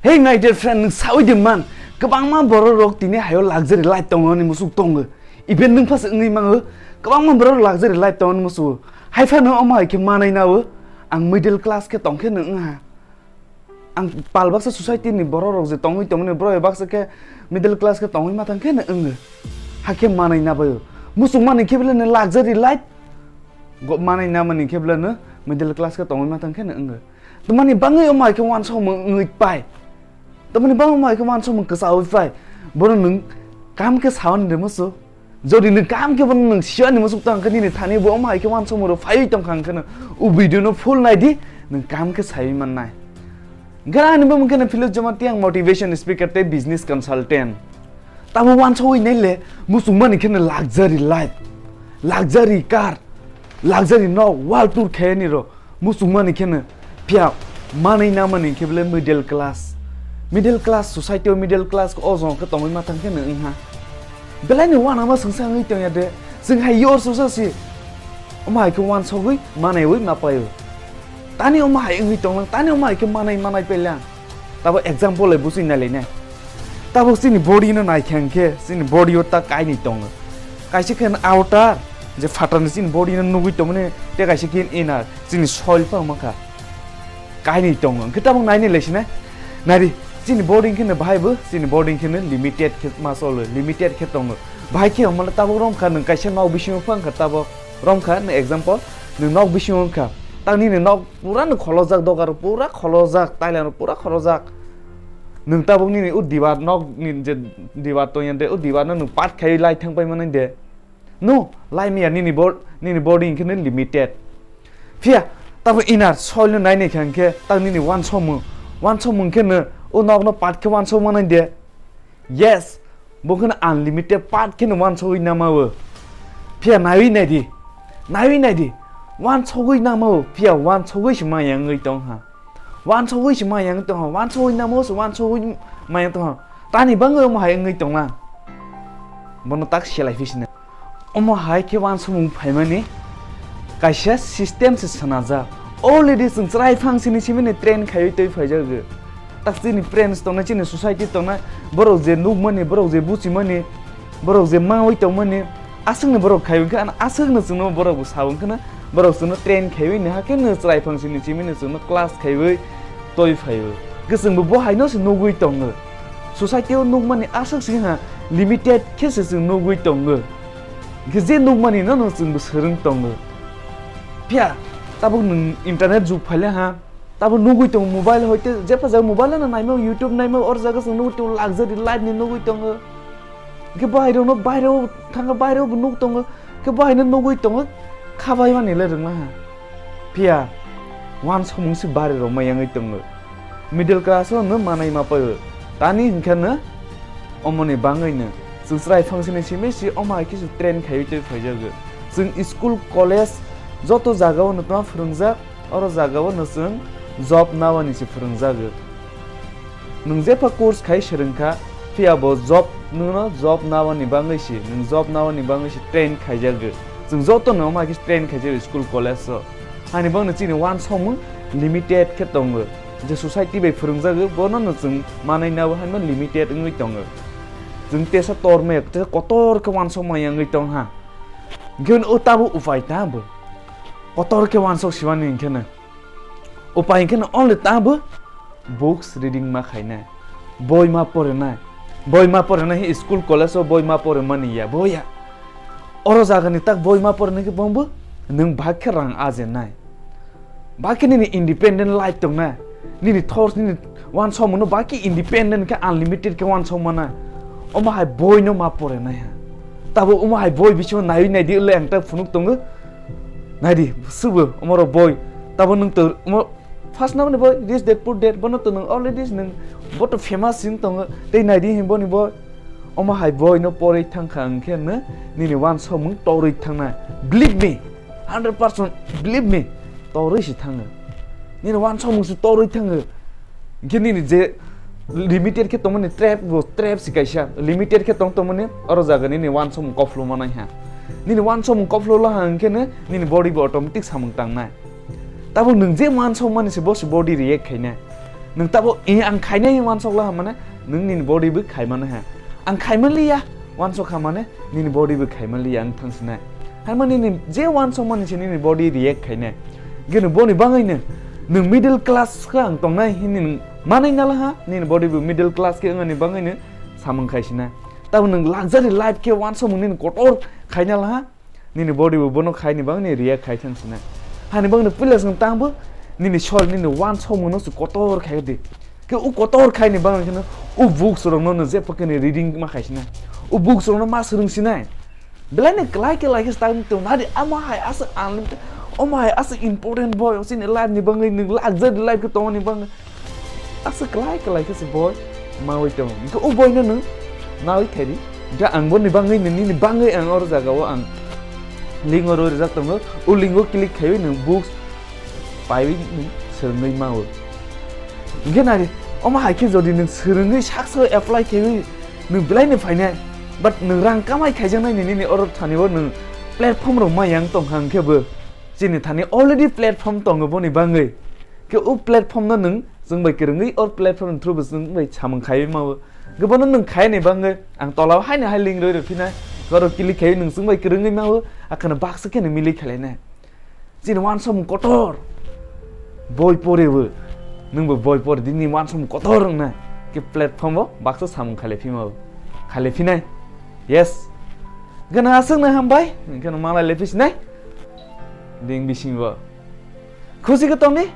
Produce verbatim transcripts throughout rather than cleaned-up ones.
Hey my dear friend, nwng sawi di man, kwbangma borok rok tini hayo luxury life tongo ni musuk tongo. Even nwng phas wngwi mango, kwbangma borok luxury life tongo ni musuk. Hai phano omo hai khe manai nao, ang middle class khe tong khe nwng wngha. Ang pal baksa society ni borok rok je tongwi tongmani borok baksa khe middle class khe tongwi ma thang khe nwng wngwi. Hakhe manai na baio. Musuk mani khe bele nwng luxury life. Go manai na mani khe bele nwng middle class khe tongwi ma thang khe nwng wngwi. Tamani bangwi omo hai khe wansokmung wngwi pai. Tamani bangwi omo hai khe wansokmung kwchawi pai. Bono nwng kam khe sawan de musu. Jodi nwng kam khe bono nwng siyani musuk tang khe nini thani bo omo hai khe wansokmung rok phaiwi tong kha hwnkhe no o video no full nai di, nwng kam khe saiwi mannai. Hwnkhe ani bo mungkhe no Philip Jamatia ang motivation speaker tei business consultant. Tamo wansokwi nai le musuk mani khe no luxury life, luxury car, luxury nok, world tour khaiyani rok. Muchungmani kheno phiya manwi nangmani khe bele middle class. Middle class society o middle class o jong khe tongwi ma thang khe nwng wngha. Belai ni uanama swngsa wngwi tongya de, chwng hai yor sosa si. Omo hai khe uansogwi manaiwi ma paio. Tani omo hai wngwi tonglang, tani omo hai khe manai manai pailang. Tabo example lai busi nai lai nai. Tabuk chini body no nai khe hwnkhe chini body o ta kainwi tongo. Kaisa khe outer, je phatar ni chini body no nugwi tongmani, tei kaisa khe inner, chini soil phano mankha. Kainwi tongo. Hwnkhe tabuk nai nai lai sinai. Nari, chini body hwnkhe no bahai bo, chini body hwnkhe no limited khe ma cholo, limited khe tongo. Bahai khe hwnmale tabuk romkha nwng kaisa nok bisingo phang kha tabuk romkha nwng example, nwng nok bisingo wngkha. Ta nini nok pura no kholojak, dogar pura kholojak, tailan pura kholojak. Nwng tabuk nini o dibar nok ni je dibar tongya de, o dibar no nwng pat khai lai thang pai mani de. No, lai maya nini bod-, nini body hwnkhe no limited. Phiya, tabuk inner soil no nai nai kha hwnkhe, tabuk nini wansomung, wansomung khe no o nok no pat khe wansomung nai de. Yes, bo kheno unlimited part kheno wansogwi nangma o. Phiya naiwi naidi, naiwi naidi, wansogwi nangma o, phiya wansogwi se maya wngwi tongha. Wansogwi se maya wngwi tongha, wansogwi nangma o se wansogwi maya tongha. Tani bangwi omo hai wngwi tongna? Bono tak selai phi sino. Omo hai khe wansomung phaimani kaisa system se swnajak. Already chwng chwrai phangsini simini train khaiwi twi phaijago. Tak chini friends tongnai, chini society tongnai, borok je nukmani, borok je buchimani, borok je mawi tongmani, aswkni borok khaiwi khe, ano aswkno chwngno borok bo sabo wngkheno, borok chwngno train khaiwi ni hakhe no chwrai phangsini simini chwngno class khaiwi twi phaiwi. Khe chwngbo bo haino se nugwi tongo. Society o nukmani aswk se ha limited khe se chwng nugwi tongo. Hwnkhe je nukmani no no chwngbo swrwng tongo. Phiya tabuk nwng internet jug phaile ha, tabuk nugwi tongo mobile hoite jepha jaga mobile no naima, YouTube naima, or jaga chwng nugwi tongo luxury life ni nugwi tongo. Hwnkhe bahai rokno baireo thangkha, baireo bo nuk tongo, hwnkhe bahaino nugwi tongo, khabaimani le rwngna ha. Phiya wansomung se bari rok ma yangwi tongo. Middle class o no manai ma paio. Tani hwnkhe no omoni bangwi no chwng chwrai phangsini simi si omo hai khe se train khaiwi twi phaijago. Chwng school, college joto jaga o no tma phwrwngjak, oro jaga o no chwng job nawani se phwrwngjago. Nwng jepha course khai swrwngkha, phiya bo job, nwngno job nawani bangwi se, nwng job nawani bangwi se train khaijago. Chwng joto no omo hai khe train khaijago school, college o. Hani bangno chini wansomung limited khe tongo. Je society bai phwrwngjago, bono no chwng manai nabo haino limited wngwi tongo. Chwng tesa torme, tesa kotor khe wansok maya wngwi tongha. Hwnkhe o tabo upai tabo. Kotor khe wansok simani hwnkhe no. Upai hwnkhe no only tabo books reading ma khainai. Boi ma porinai. Boi ma porinai hi school, college o boi ma porimani ya, bo ya. Oro jagani tak boi ma porinai khe bongbo nwng bahai khe rang ajenai. Bahai khe nini independent life tongnai. Nini thor, nini wansomungno bahai khe independent khe unlimited khe wansok manai. Omo hai boino ma porinai ha. Tabo omo hai boi bisingo naiwi naidi le ang tak phunuk tongo. Naidi, subo, omoro boi. Tabo nwng to, omo, first namani boi, Rich Dad Poor Dad, bono to nwng already nwng, bo to famous sing tongo. Tei naidi hin boni boi. Omo hai boi no porwi thangkha hwnkhe no, nini wansomung torwi thangnai. Believe me, hundred percent believe me, torwi si thango. Nini wansomung si torwi thango. Hwnkhe nini je limited khe tongmani trap bo trap si kaisa. Limited khe tong tongmani oro jaga nini wansomung kophlo manai ha. Nini wansomung kophlo la ha hwnkhe no nini body bo automatic samung tangnai. Tabuk nwng je wansok mani se bo se body react khainai. Nwng tabo, "Eh, ang khainai," wansok la mane, nwng nini body bo khaimano ha. "Ang khaimanliya," wansok kha mane, nini body bo khaimanliya ang thangsinai. Hai mani nini je wansok mani se nini body react khainai. Geno boni bangwi no, nwng middle class khe ang tongnai hinwi nwng manai nala ha, nini body bo middle class khe wngani bangwi no samung khaisinai. Tabo nwng luxury life khe wansok mung nini kotor khainala ha, nini body bo bono khaini bangni react khai thang sinai. Hani bangni puila swng tangbo nini sor nini wansok mung no se kotor khai di. Ke u kotor khaini bangni kheno u books rok no, no je pakani reading ma khaisinai. U books rok no ma swrwng sinai. Belai ni klai ke lai khe stang tong nadi ama hai asa unlimited. Oma hai asa important boy, o sini life ni bangwi nwng luxury life khe tongoni bangwi. Asa klai klai khe se boy mawi tong. Ke u boy no nwng nawi khairi. Ke ang boni bangwi nini bangwi ang or jaga o ang link o roi rijak tongo. U link o click khaiwi nwng books paiwi nwng swrwngwi mawo. Hingke nai, omo hai khe jodi nwng swrwngwi saksa apply khaiwi nwng belai ni phainai, but nwng rang kamai khaijaknai nini ni oro thani o nwng platform rok ma yang tong kha hingke bo chini thani already platform tongo boni bangwi. Ke o platform no nwng chwng bai kwrwngwi o platform ni through bo chwng bai samung khaiwi mawo. Gabano nwng khaini bangwi ang tola o haino hai link roi rw phinai, oro click khaiwi nwng chwng bai kwrwngwi mawo, akhano baksa khe nwng mili khlainai. Chini wansomung kotor. Boi pore bo. Nwng bo boi pore di, nini wansomung kotor wngna. Ke platform o baksa samung khaile phima bo. Khaile phinai. Yes. Gana aswk na hambai. Gana malai le phisnai. Ding bising bo. Khusi ka tong di.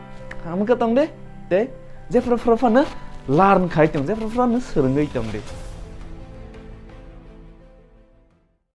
Ham ka tong di. Te. Jephru phru phano learn khai tong. Jephru phru no swrwngwi tong di.